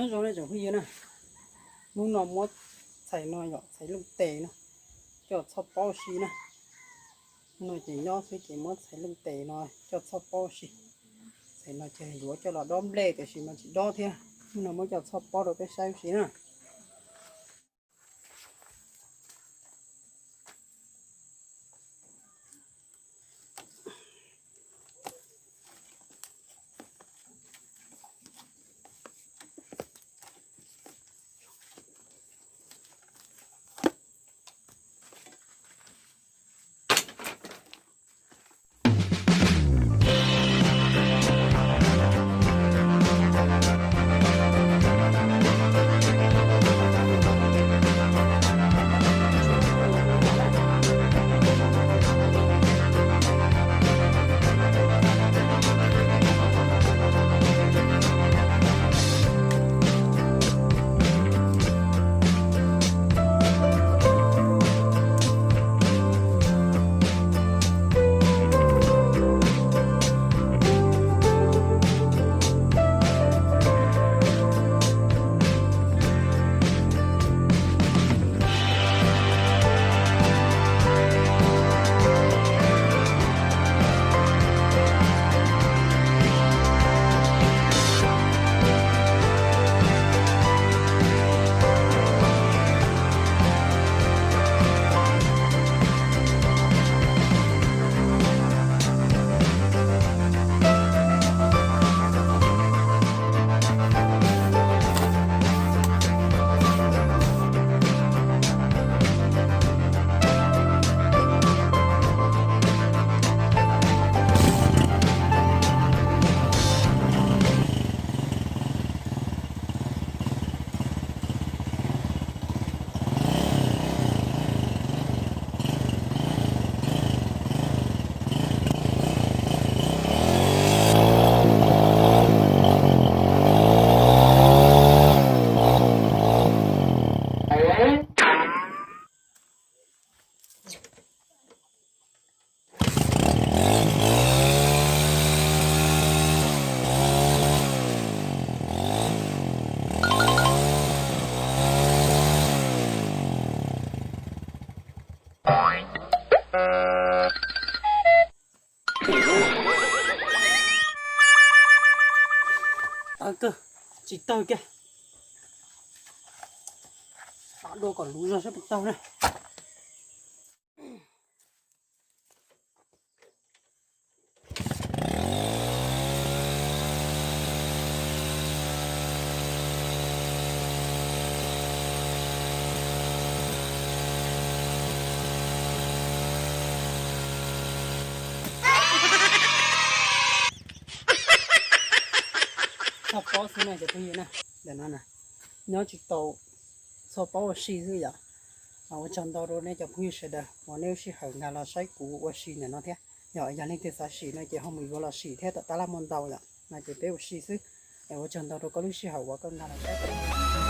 Nyob zoo nej tsoom phooj ywg na, hnub no muab txhais no yom, txhais leej tes no coj txhob paub si na. Hnub no ces nyob xwb ces muab txhais leej tes no coj txhob paub si. Txhais no ces yuav coj los dob nplej tiam sis mas tsis dob thiab. Hnub no muab coj txhob paub rau peb saib si na. Tawv kawg, tsis tawg kiag. Xav dua kom luv zog saib puas tawg na. Txhob paub xwb na cov phooj ywg na, ntawm no na, nyob tsis tau, txhob paub ua si xwb yom. Ua tsaug ntau rau nej cov phooj ywg sawv daws uas nej lub sij hawm nkag los saib kuv ua si ntawm no thiab. Yog, yog leej twg xav sim no ces ho mus yuav los sim thiab, tom tab laj muaj ntau yom, no ces peb ua si xwb. Ua tsaug ntau rau koj lub sij hawm uas koj nkag los saib.